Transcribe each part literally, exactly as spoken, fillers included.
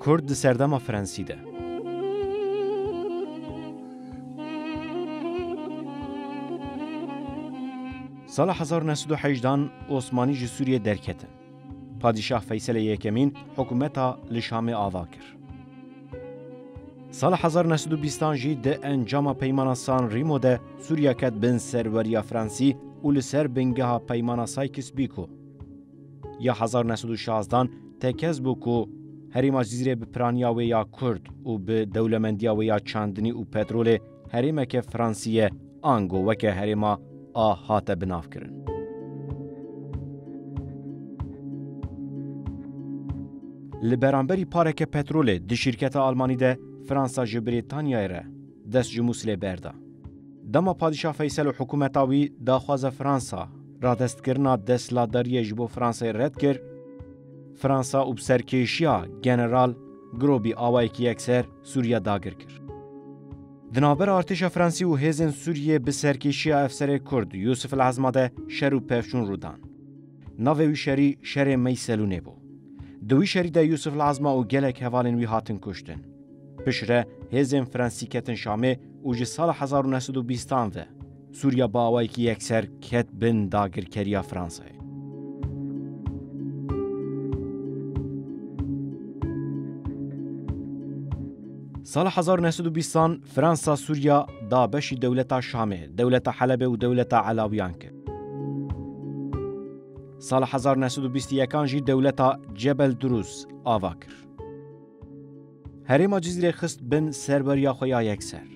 Kurd di serdema Fransî de. Sala hezar neh sed û hejdan Osmanî ji Sûriyê derketin. Padîşah Feyselê Yekemîn hikûmeta li Şamê ava kir. Sala hezar neh sed û bîstan jî di encama Peymana San Rîmo de Sûriya ket bin serweriya Fransî û li ser bingeha Peymana Sykes-Picot ya hezar neh sed û şazdan tekez bû ku herêma Cizîrê bi piraniya wê ya kurd û bi dewlemendiya wê ya çandinî û petrolê herêmeke Fransî ye, ango weke herêma A hate binavkirin. Li beramberî pareke petrolê di şîrketa Almanî de Fransa ji Brîtanyayê re dest ji Mûsilê berda. Dema Padîşah Feysel û hikûmeta wî daxwaza Fransa radestkirina desthilatdariyê ji bo Fransayê red kir, Fransa û bi serkêşiya General Grobî awayekî yekser Sûriya dagir kir. Di navbera artêşa Fransî û hêzên Sûriyê bi serkêşiya efserê Kurd Yûsif El Ezma de şer û pevçûn rû dan. Navê wî şerî Şerê Meyselûnê bû. Di wî şerî de Yûsif El Ezma û gelek hevalên wî hatin kuştin. Piştre hêzên Fransî ketin Şamê û ji sala hezar û neh sed û bîstan ve Sûriya bi awayekî yekser ket bin dagirkeriya Fransayê. Sala hezar û neh sed û bîstan Fransa Sûriya da beşî dewleta Şamê, dewleta Helebê û dewleta Elawiyan kir. Sala hezar neh sed û bîst û yekan jî dewleta Cebel Duruz ava kir. Herêma Cizîrê xist bin serweriya xwe ya yekser.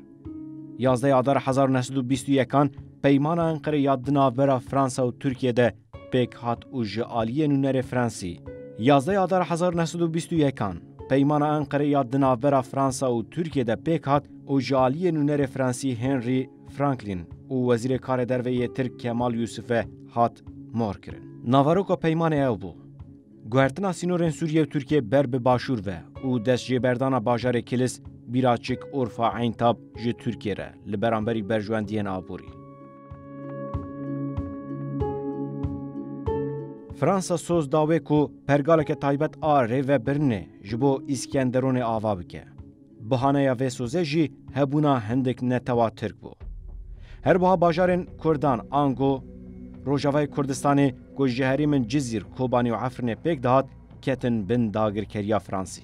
Yazdeh Adar hezar neh sed û bîst û yekan Peymana Enqerê ya di navbera Fransa û Tirkiye de pêk hat û ji aliyê nûnerê Fransî, yazdeh Adar hezar neh sed û bîst û yekan Peymana Enqerê ya di navbera Fransa û Tirkiye de pêk hat û ji aliyê nûnerê Fransî Henry Franklin û Wezîrê Karê Derve yê Tirk Kemal Yûsife hat mor kirin. Naveroka peymanê ew bû: guhertina sînorên Sûriye û Tirkiye ber bi başûr ve û destjêberdana bajarê Kilis, Bîraçik, Urfa, Eyntab ji Tirkiye re li beramberî berjwendiyên aborî. Fransa soz da wê ku pergaleke taybet a rêvebirinê ji bo Îskenderonê ava bike. Bahaneya vê sozê jî hebûna hindik netewa Tirk bû. Her wiha bajarên Kurdan ango Rojavayê Kurdistanê ku ji herêmên Cizîr, Kobanî û Efrînê pêk dihat, ketin bin dagirkeriya Fransî.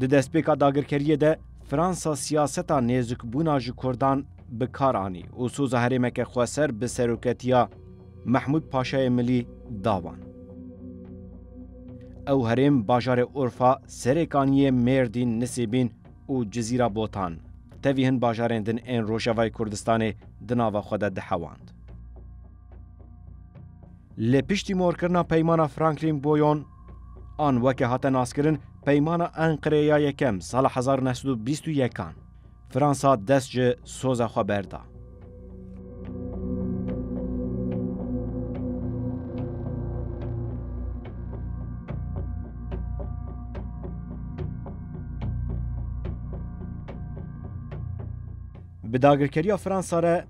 Di destpêka dagirkeriyê de Fransa siyaseta nêzikbûna ji Kurdan bi kar anî û soza herêmeke xweser bi seroketiya Mehmûd Paşayê Milî da wan. Ew herêm bajarê Urfa, Serêkaniyê, Mêrdîn, Nisêbîn û Cizîra Botan, tevî hin bajarên din ên Rojavayê Kurdistanê di nava xwe de dihewand. Lê piştî morkirina Peymana Franklin Boyon, an weke hate naskirin, Peymana Enqerê ya Yekem sala hezar neh sed û bîst û yekan, Fransa dest ji soza xwe berda. Bi dagirkeriya Fransa re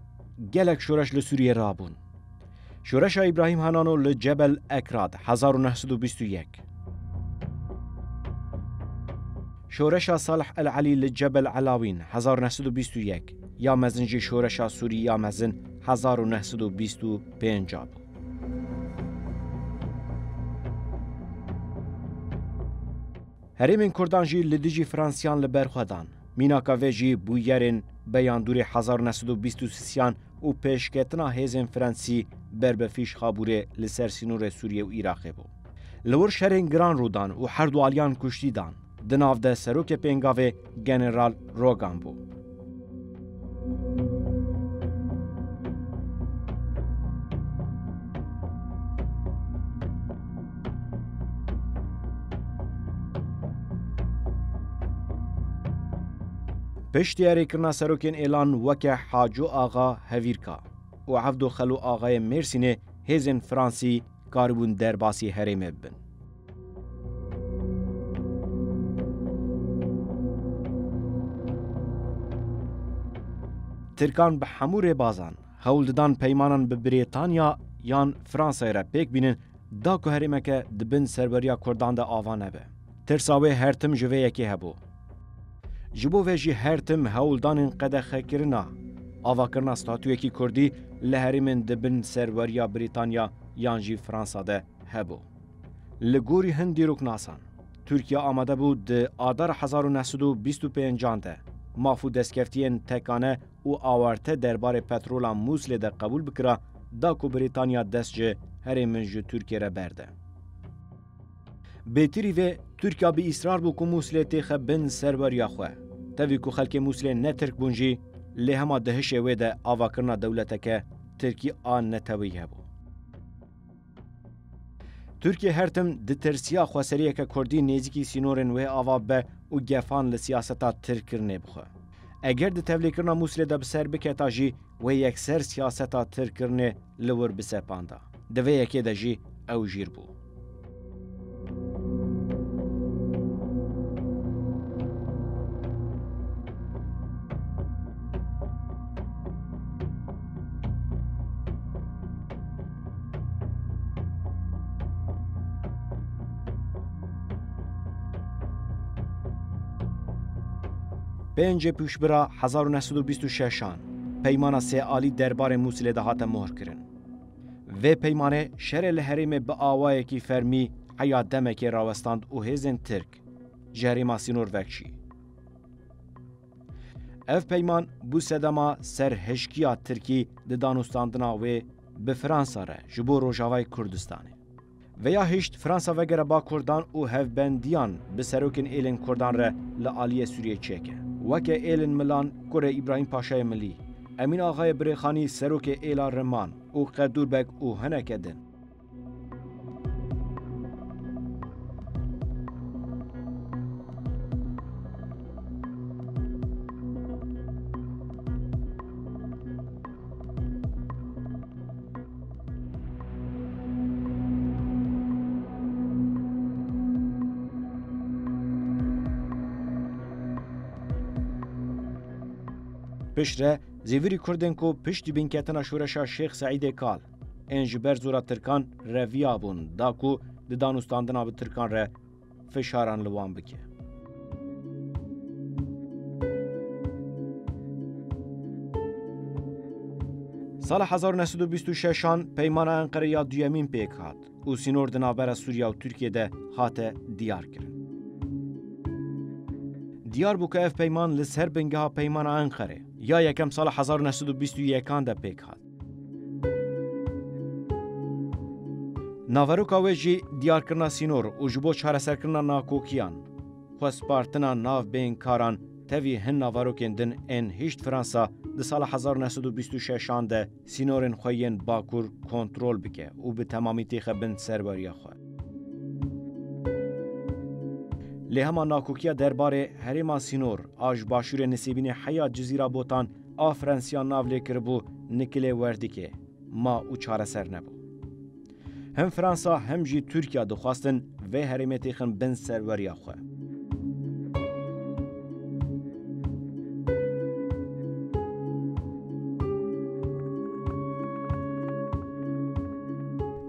gelek şoreş li Sûriyê rabûn. Şoreşa Îbrahîm Henano li Cebel Ekrad, hezar û neh sed û bîst û yek. Şoreşa Salih El Elî li Cebel Elawîn, hezar û neh sed û bîst û yek. Ya mezin jî Şoreşa Sûrî ya Mezin, hezar û neh sed û bîst û pênc bû. Herêmên Kurdan jî li dijî Fransiyan li ber xwe dan. Mînaka vê jî bûyerên Beyandûrê hezar neh sed û bîst û sisiyan û pêşketina hêzên Fransî ber bi Fîş Xabûrê li ser sînorê Sûriye û Iraqê bû. Li wir şerên giran rû dan û her du aliyan kuştî dan. Di nav de serokê pêngavê General Rogan bû. Piştî erêkirina serokên êlan weke Haco Axa Hevîrka û Evdo Xelo Axayê Mêrsînê, hêzên Fransî karibûn derbasî herêmê bibin. Tirkan bi hemû rêbazan hewl didan peymanan bi Brîtanya yan Fransayê re pêk bînin, da ku herêmeke di bin serweriya Kurdan de ava nebe. Tirsa wê her tim ji vê yekê hebû. Ji bo vê jî her tim hewldanên qedexekirina avakirina statûyekî Kurdî li herêmên di bin serweriya Brîtanya yan jî Fransa de hebû. Li gorî hin dîroknasan, Tirkiye amade bû di Adara hezar û neh sed û bîst û pêncan de maf û destkeftiyên tekane û awarte derbarê petrola Mûsilê de qebûl bikira, da ku Brîtanya dest ji herêmin ji Tirkiye re berde. Bêtirî vê, Tirkiye bi îsrar bû ku Mûsilê têxe bin serweriya xwe. Tevî ku xelkê Mûsilê ne Tirk bûn jî, lê hema dihişê wê de avakirina dewleteke Tirkî a neteweyî hebû. Tirkiye her tim ditirsiya xweseriyeke Kurdî nêzîkî sînorên wê ava bibe û gefan li siyaseta Tirkkirinê bixwe. Eger di tevlêkirina Mûsilê de bi ser biketa jî, wê yekser siyaseta Tirkkirinê li wir bisepanda. Di vê yekê de jî ew jîr bû. Pêncê Pûşbira hezar û neh sed û bîst û şeşan, peymana sêalî derbarê Mûsilê de hate mohr kirin. Vê peymanê şerê li herêmê bi awayekî fermî heya demekê rawestand û hêzên Tirk ji herêma sînor vekişî. Ev peyman bû sedema serhişkiya Tirkî di danûstandina wê bi Fransa re ji bo Rojavayê Kurdistanê. Vêya hişt Fransa vegere ba Kurdan û hevbendiyan bi serokên êlên Kurdan re li aliyê Sûriyê çêke. Weke êlên Milan, kurê Îbrahîm Paşayê Milî, Emîn Axayê Birêxanî serokê êla Riman û Qedûrbek û hineke din. Piştre, zêvirî Kurdên ku piştî binketina şoreşa Şêx Seîdê Kal, ên ji ber zora Tirkan reviya bûn, da ku di danûstandina bi Tirkan re fişaran li wan bike. Sala hezar û neh sed û bîst û şeşan Peymana Enqere ya duyemîn pêk hat û sînor di navbera Sûriya û Tirkiye de hate diyar kirin. Diyar bû ku ev peyman li ser bingeha Peymana Enqerê ya yekem sala hezar û neh sed û bîst û yekan de pêk hat. Naveroka wê jî diyarkirina sînor û ji bo çareserkirina nakokiyan, xwespartina navbênkaran tevî hin naverokên din ên hişt Fransa di sala hezar neh sed û bîst û şeşan de sînorên xwe yên bakur kontrol bike û bi temamî têxe bin serweriya xwe. Lê hema nakokiya derbarê herêma sînor a ji başûrê Nisêbînê heya Cizîra Botan a Fransiya nav lê kiribû nikilê werdikê ma û çareser nebû. Hem Fransa hem jî Tirkiye dixwastin vê herêmê têxin bin serweriya xwe.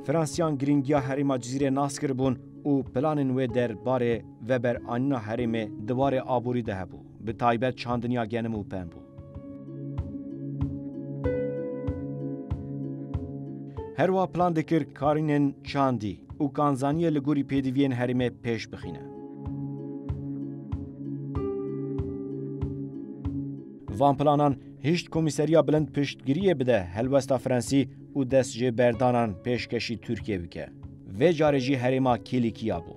Fransiyan girîngiya herêma Cizîrê nas kiribûn û planên wê derbarê veberanîna herêmê di warê aborî de hebû, bi taybet çandiniya genim û pembû. Her wiha plan dikir karînên çandî û kanzaniyê li gorî pêdiviyên herêmê pêş bixîne. Van planan hişt Komîseriya Bilind piştgiriyê bide helwesta Fransî û dest jê berdanan pêşkêşî Tirkiye bike. Vê carê jî herêma Kîlîkiya bû.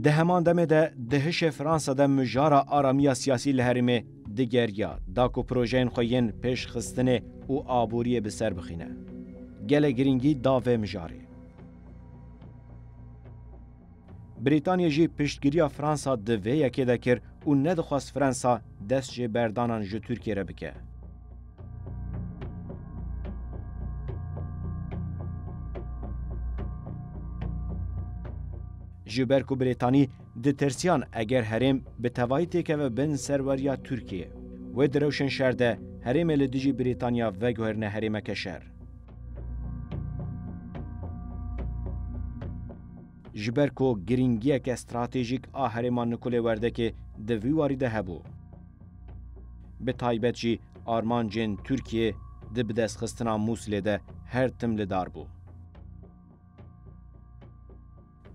Di heman demê de di hişê Fransa de mijara aramiya siyasî li herêmê digeriya, da ku projeyên xwe yên pêşxistinê û aboriyê bi ser bixîne. Gelek girîngî da vê mijarê. Brîtanya jî piştgiriya Fransa di vê yekê de kir û nedixwest Fransa dest jê berdanan ji Tirkiye re bike. Ji ber ku Brîtanî ditirsiyan eger herêm bi tevayî têkeve bin serweriya Tirkiyê, wê di rewşên şer de herêmê li dijî Brîtanya veguherîne herêmeke şer. Ji ber ku girîngiyeke stratejîk a herêma Nikulê Werdekê di vî warî de hebû, bi taybet jî armancên Tirkiyê di bidestxistina Mûsilê de her tim li dar bû.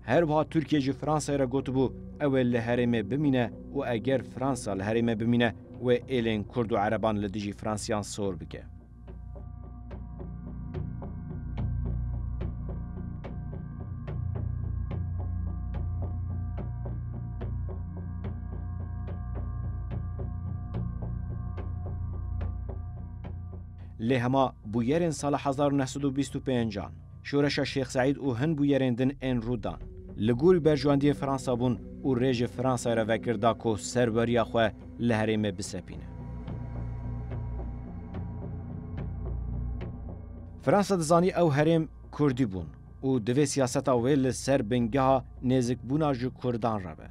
Her wiha Tirkiye ji Fransayê re gotibû, ew ê li herêmê bimîne û eger Fransa li herêmê bimîne, wê êlên Kurd û Ereban li dijî Fransiyan sor bike. Lê hema bûyerên sala hezar û neh sed û bîst û pêncan, şoreşa Şêx Seîd û hin bûyerên din ên rû dan. Li gorî berjwendiyê Fransa bûn û rê ji Fransayê re vekir da ku serweriya xwe li herêmê bisepîne. Fransa dizanî ew herêm Kurdî bûn û divê siyaseta wê li ser bingeha nêzikbûna ji Kurdan re be.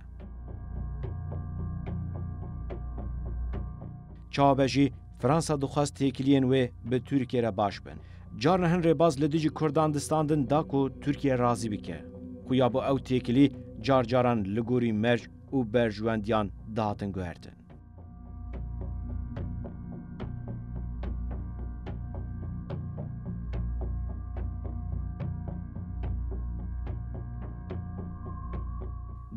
Çawa be jî, Fransa dixwest têkiliyên wê bi Tirkiye re baş bin. Carna hin rêbaz li dijî Kurdan distandin da ku Tirkiye razî bike. Xuya bû ew têkilî car caran li gorî merc û berjwendiyan dihatin guhertin.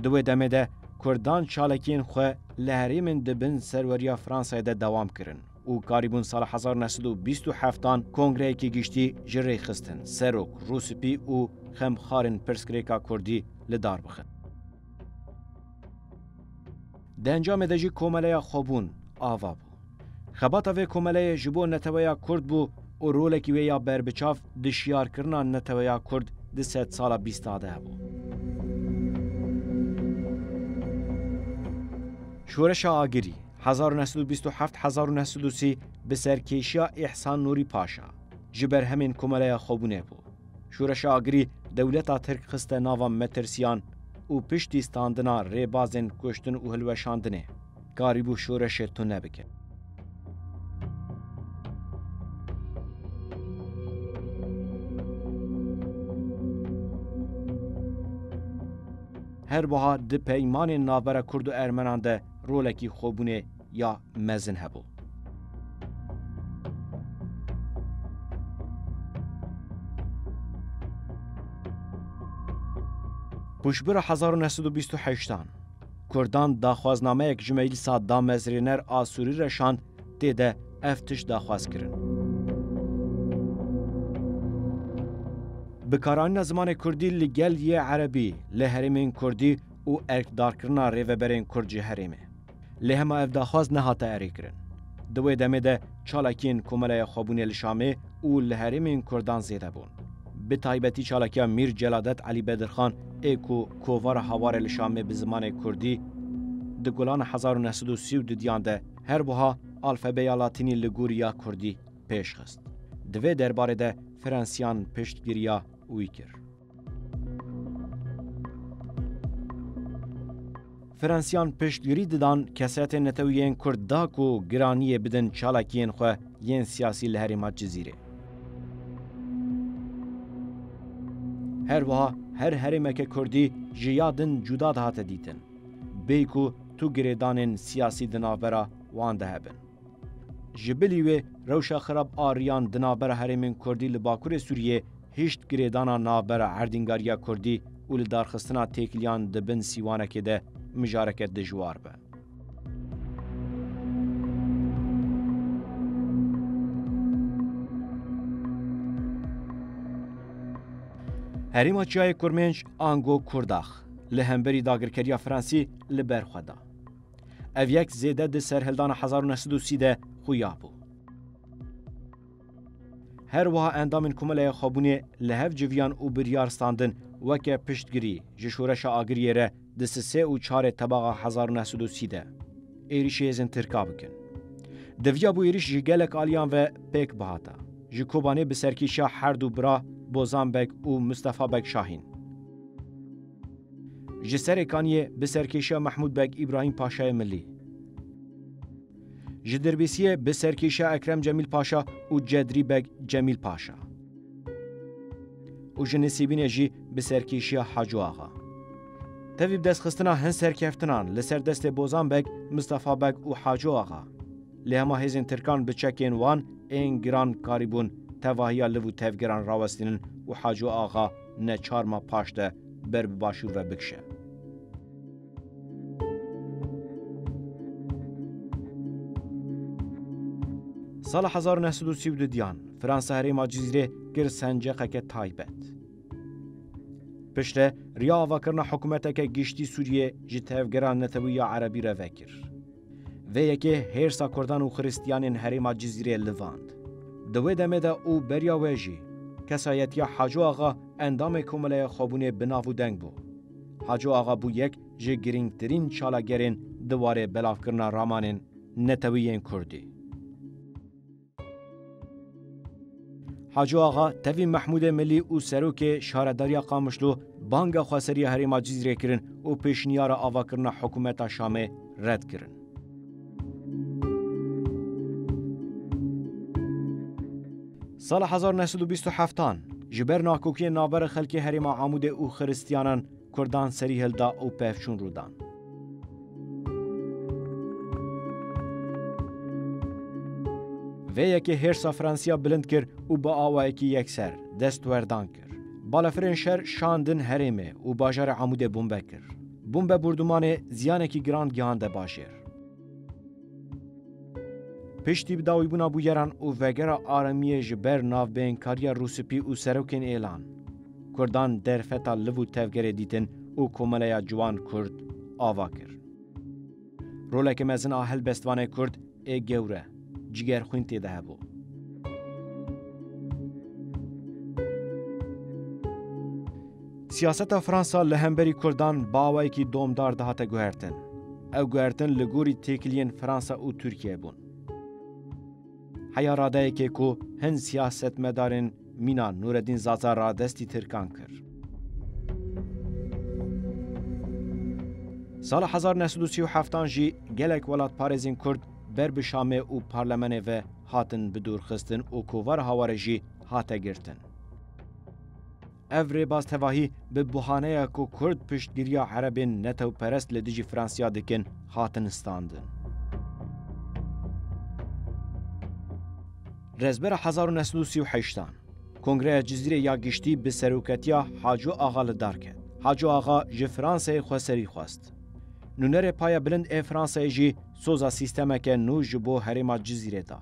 Di wê demê de Kurdan çalakiyên xwe li herêmên di bin serweriya Fransayê de dewam kirin û karîbûn sala hezar û neh sed û bîst û heftan kongreyekî giştî ji rê xistin, serok, rûspî û xemxarên pirsgirêka Kurdî li dar bixin. Di encamê de jî komeleya xwebûn ava bû. Xebata vê komeleyê ji bo neteweya Kurd bû û rolekî wê ya berbiçav di şiyarkirina neteweya Kurd di sedsala bîsta de hebû. Şoreşa Agirî, hezar û neh sed û bîst û heft hezar û neh sed û sî, bi serkêşiya Îhsan Nûrî Paşa, ji berhemên komeleya xwebûnê bû. Şoreşa Agirî dewleta Tirk xiste nava metirsiyan û piştî standina rêbazên kuştin û hilweşandinê, karîbû şoreşê tune bike. Her wiha di peymanên navbera Kurd û Ermenan de rolekî xwebûnê ya mezin hebû. Pûşbira hezar û neh sed û bîst û heştan, Kurdan daxwaznameyek ji Meclisa Damezrêner a Sûrî re şand, tê de ev tişt daxwaz kirin. Bikaranîna zimanê Kurdî li gel yê Erebî li herêmên Kurdî û erkdarkirina rêveberên Kurd ji herêmê. Lê hema ev daxwaz nehate erêkirin. Di wê demê de çalakiyên Komeleya Xwebûnê li Şamê û li herêmên Kurdan zêde bûn. Bi taybetî çalakiya Mîr Celadet Elî Bedirxan ê ku kovara Haware li Şamê bi zimanê Kurdî di Gulana hezar û neh sed û sî û dudiyan de, her wiha alfabeya Latînî li gorî ya Kurdî pêş xist. Di vê derbarê de Fransiyan piştgiriya wî kir. Fransiyan piştgirî didan kesayetên netewî yên Kurd da ku giraniyê bidin çalakiyên xwe yên siyasî li herêma Cizîrê. Her wiha her herêmeke Kurdî ji ya din cuda dihate dîtin, bêyî ku tu girêdanên siyasî di navbera wan de hebin. Ji bilî wê rewşa xirab a riyan di navbera herêmên Kurdî li Bakurê Sûriyê hişt girêdana navbera erdîngariya Kurdî û li darxistina têkiliyan di bin sîwanekê de mijareke dijwar be. Herêma Çiyayê Kurmênc, ango Kurdax, li hemberî dagirkeriya Fransî li ber xwe da. Ev yek zêde di serhildana hezar û neh sed û sî de xuya bû. Her wiha endamên Komeleya Xwebûnê li hev civiyan û biryar standin weke piştgirî ji Şoreşa Agiriyê re di sisê û çarê Tebaxa hezar û neh sed û sî de êrîşî hêzên Tirka bikin. Diviyabû êrîş ji gelek aliyan ve pêk bihata. Ji Kobanê bi serkêşiya her du bira Bozan Beg û Mistefa Beg Şahîn. Ji Serêkaniyê bi serkêşiya Mehmûd Beg Îbrahîm Paşayê Milî. Ji Dirbîsiyê bi serkêşiya Ekrem Cemîl Paşa û Cedrî Beg Cemîl Paşa. Û ji Nisîbînê jî bi serkêşiya Haco Axa. Tevî bi destxistina hin serkeftinan li ser destê Bozan Beg, Mistefa Beg û Haco Axa. Lê hema hêzên Tirkan bi çekên wan ên giran karîbûn tevahiya liv û tevgeran rawestînin û Haco Axa neçar ma paş de ber bi başûr ve bikişe. Sala hezar û neh sed û sî û du diyan, Fransa herêma Cizîrê kir senceqeke taybet. Piştre riya avakirina hikûmeteke giştî Sûriyê ji tevgera netewî ya erebî re vekir. Vê yekê hêrsa Kurdan û Xiristiyanên herêma Cizîrê livand. Di wê demê de û beriya wê jî kesayetiya Haco Axa endamê Komeleya Xwebûnê bi nav û deng bû. Haco Axa bû yek ji girîngtirîn çalagerên di warê belavkirina ramanên netewî yên Kurdî. Haco Axa tevî Mehmûdê Milî û serokê şaredariya Qamişlo banga xweseriya herêma Cizîrê kirin û pêşniyara avakirina hikûmeta Şamê red kirin. Sala hezar neh sed û bîst û heftan ji ber nakokiyên navbera xelkê herêma Amûdê û Xiristiyanan Kurdan serî hilda û pevçûn rû dan. Vê yekê hêrsa Fransiya bilind kir û bi awayekî yekser destwerdan kir. Balafirên şer şandin herêmê û bajarê Amûdê bombe kir. Bombe bordûmanê ziyanekî giran gihande bajêr. Piştî bi dawîbûna bûyeran û vegera aramiyê ji ber navbeynkariya Rûspî û serokên êlan, Kurdan derfeta liv û tevgerê dîtin û komeleya ciwan Kurd ava kir. Roleke mezin a helbestvanê Kurd ê gewre, Cigerxwîn tê de hebû. Siyaseta Fransa li hemberî Kurdan bi awayekî domdar dihate guhertin. Ew guhertin li gorî têkiliyên Fransa û Tirkiye bûn. Heya radeyekê ku hin siyasetmedarên mîna Nureddîn Zaza radestî Tirkan kir. Sala hezar neh sed û sî û heftan jî gelek welatparêzên Kurd ber bi Şamê û parlemenê ve hatin bidûrxistin û kovara Hawarê jî hate girtin. Ev rêbaz tevahî bi buhaneya ku Kurd piştgiriya Erebên netewperest li dijî Fransiya dikin, hatin standin. Rezbera hezar û neh sed û sî û heştan, Kongreya Cizîrê ya Giştî bi seroketiya Haco Axa li dar ket. Haco Axa ji Fransayê xweserî xwest. Nûnerê Payebilind ê Fransayê jî soza sîstemeke nû ji bo herêma Cizîrê da.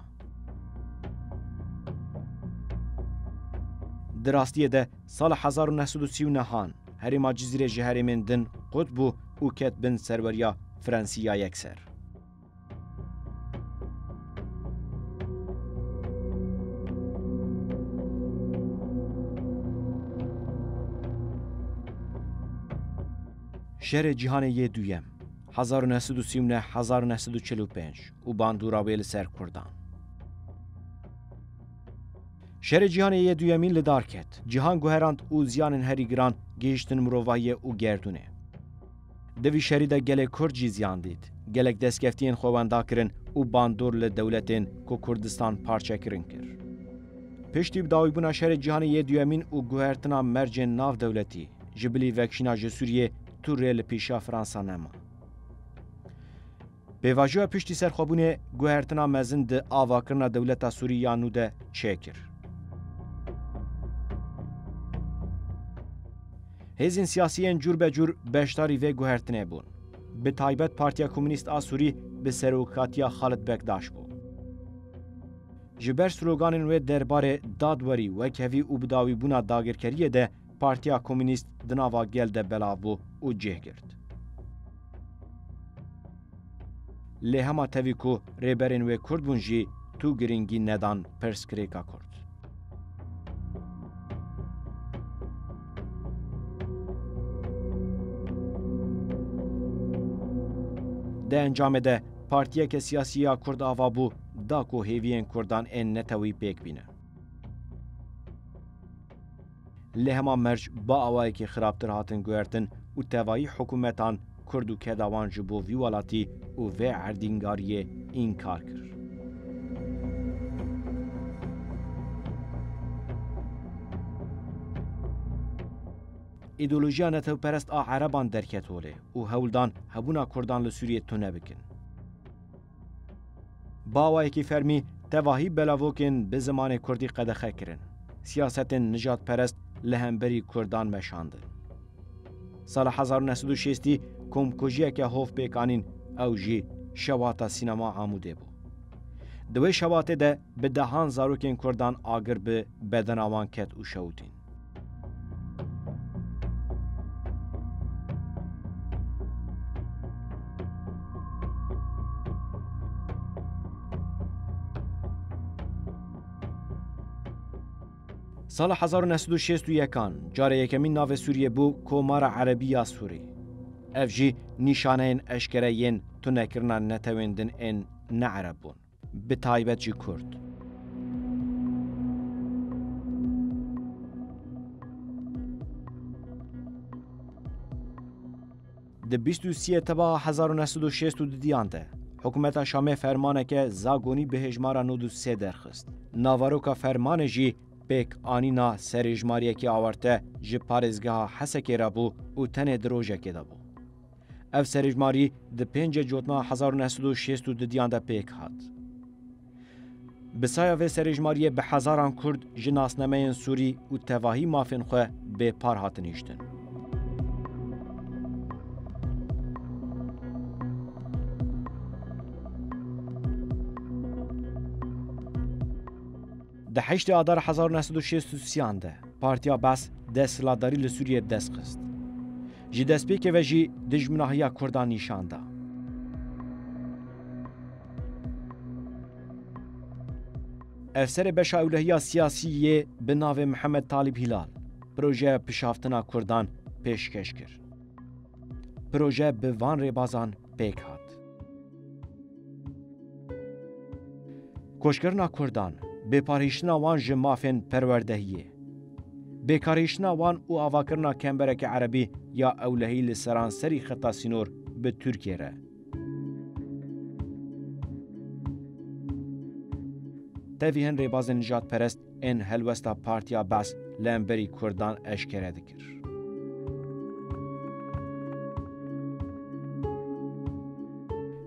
Di rastiyê de sala hezar û neh sed û sî û nehan herêma Cizîrê ji herêmên din qut bû û ket bin serweriya Fransî ya yekser. Şerê Cîhanê yê Duyem, hezar û neh sed û sî û neh, hezar û neh sed û çil û pênc û bandora wê li ser Kurdan. Şerê Cîhanê yê Duyemîn li dar ket. Cîhan guherand û ziyanên herî giran gihiştin mirovahiyê û gerdûnê. Di vî şerî de gelê Kurd jî ziyan dît. Gelek destkeftiyên xwe wenda kirin û bandor li dewletên ku Kurdistan parçekirin kir. Piştî bi dawîbûna Şerê Cîhanê yê Duyemîn û guhertina mercên navdewletî, ji bilî vekişîna ji Sûriyê tu rê li pêşiya Fransa nema. Pêvajoya piştî serxwebûnê guhertina mezin di avakirina dewleta Sûrî ya nû de çêkir. Hêzên siyasî yên cûr be cûr beşdarî vê guhertinê bûn. Bi taybet Partiya Komûnîst a Sûrî bi serokatiya Xalid Bekdaş bû. Ji ber sloganên wê derbarê dadwerî, wekhevî û bidawîbûna dagirkeriyê de Partiya Komûnîst di nava gel de belav bû û cih girt. Lê hema tevî ku rêberên wê Kurd bûn jî tu girîngî nedan pirsgirêka Kurd. Di encamê de partiyeke siyasî ya Kurd ava bû, da ku hêviyên Kurdan ên netewî pêk bîne. Lê hema merc bi awayekî xirabtir hatin guhertin û tevayî hikûmetan Kurd û keda wan ji bo vî welatî û vê erdîngariyê înkar kir. Îdeolojiya netewperest a Ereban derket holê û hewl dan hebûna Kurdan li Sûriyê tune bikin. Bi awayekî fermî tevahî belavokên bi zimanê Kurdî qedexe kirin. Siyasetên nijadperest li hemberî Kurdan meşandin. Sala hezar û neh sed û şêstî komkujiyeke hov pêk anîn, ew jî şewata sînema Amûdê bû. Di wê şewatê de bi dehan zarokên Kurdan agir bi bedena wan ket û şewitîn. Sala hezar û neh sed û şêst û yekan, carê yekemîn navê Sûriyê bû Komara Erebî ya Sûrî. Ev jî nîşaneyên eşkere yên tunekirina netewên din ên ne Ereb bûn, bi taybet jî Kurd. Di bîst û siyê Tebaha hezar û neh sed û şêst û didiyan de, hikûmeta Şamê fermaneke zagonî bi hêjmara nod û sê derxist. Naveroka fermanê jî pêk anîna serhêjmariyekî awarte ji parêzgeha Hesekê re bû û tenê di rojekê de bû. Ev serhêjmarî di pêncê Cotmeha hezar û neh sed û şêst û didiyan de pêk hat. Bi saya vê serhêjmariyê bi hezaran Kurd ji nasnameyên Sûrî û tevahî mafên xwe bê par hatin hiştin. Di heştê Adar hezar û neh sed û şêst û sêyan de Partiya Bes desthilatdarî li Sûriyê bi dest xist. Ji destpêkê ve jî dijminahiya Kurdan nîşan da. Efserê beşa ewlehiya siyasî yê bi navê Mihemed Talîb Hîlal projeya pişaftina Kurdan pêşkeş kir. Proje bi van rêbazan pêk hat. Koçkirina Kurdan, bêparhiştina wan ji mafên perwerdehiyê, bêkarhiştina wan û avakirina kembereke erebî ya ewlehî li seranserî xeta sînor bi Tirkiyê re. Tevî hin rêbazên nijadperest ên helwesta Partiya Bes li hemberî Kurdan eşkere dikir.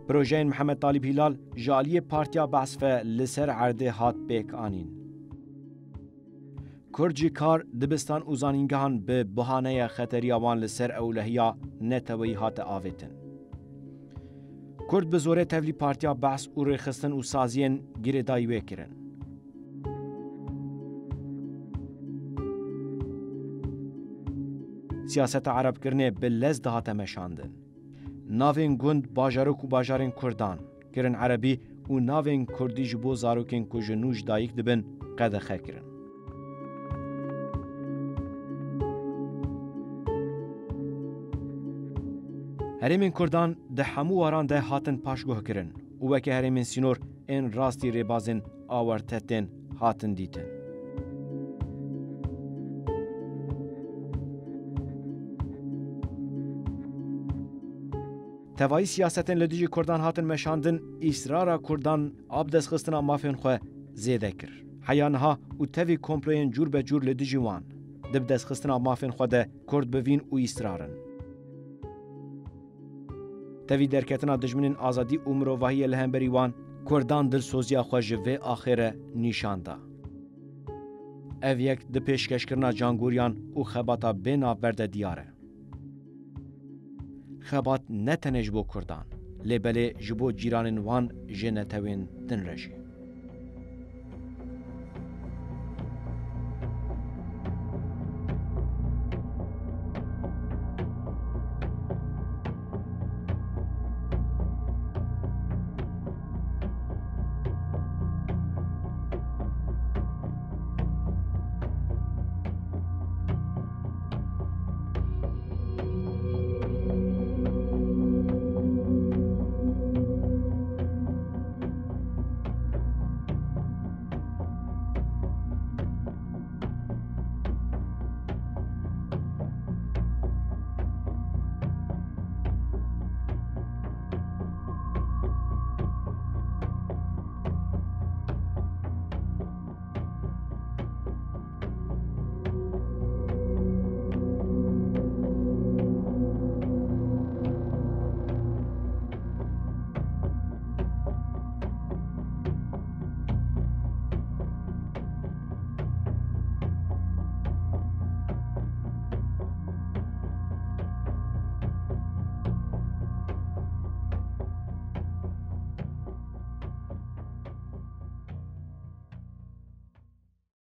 Projeyên Mihemed Talîb Hîlal ji aliyê Partiya Bes ve li ser erdê hat pêk anîn. Kurd ji kar, dibistan û zanîngehan bi bahaneya xeteriya wan li ser ewlehiya neteweyî hate avêtin. Kurd bi zorê tevlî Partiya Behs û rêxistin û saziyên girêdayî wê kirin. Siyaseta erebkirinê bi lez dihate meşandin. Navên gund, bajarok û bajarên Kurdan kirin erebî û navên Kurdî ji bo zarokên ku ji nû ji dayik dibin qedexe kirin. Herêmên Kurdan di hemû waran de hatin paşguhkirin û weke herêmên sînor ên rastî rêbazên awarte tên hatin dîtin. Tevayî siyasetên li dijî Kurdan hatin meşandin, îsrara Kurdan a bidestxistina mafên xwe zêde kir. Heya niha û tevî komployên cûr be cûr li dijî wan di bidestxistina mafên xwe de Kurd bi vîn û îsrar in. Tevî derketina dijminên azadî û mirovahiyê li hemberî wan, Kurdan dilsoziya xwe ji vê axê re nîşan da. Ev yek di pêşkeşkirina cangoriyan û xebata bê navber de diyar e. Xebat ne tenê ji bo Kurdan, lê belê ji bo cîranên wan ji netewên din re jî.